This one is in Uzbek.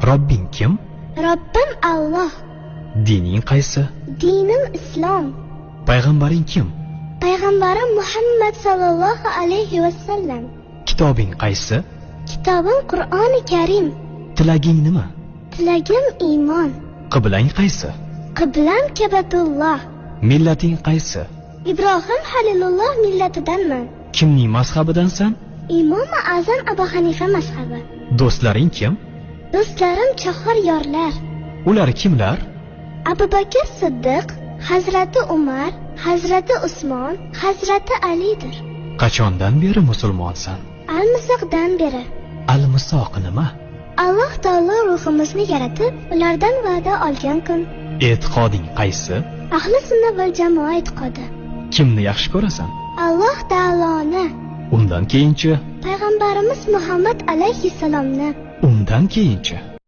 Robbing kim? Robbim Alloh. Dining qaysi? Dinim islom. Payg'ambaring kim? Payg'ambarim Muhammad sallallohu alayhi va sallam. Kitobing qaysi? Kitobim Qur'oni Karim. Tilaging nima? Tilagim iymon. Qiblang qaysi? Qiblam Kabatulloh. Millating qaysi? Ibrohim Halilulloh millatidanman. Kimning mazhabidansan? Imomi Azam Abu Hanifa mazhabi. Do'stlaring kim? Do'stlarim chahar yorlar. Ular kimlar? Abu Bakr Siddiq, Hazrati Umar, Hazrati Usmon, Hazrati Alidir. Qachondan beri musulmonsan? Almisoqdan beri. Almisoq nima? Alloh taolo ruhimizni yaratib, ulardan va'da olgan kun. E'tiqoding qaysi? Ahli sunna val jamoa e'tiqodi. Kimni yaxshi ko'rasan? Alloh taoloni. Undan keyinchi? Payg'ambarimiz Muhammad alayhissalomni. Undan keyinchi?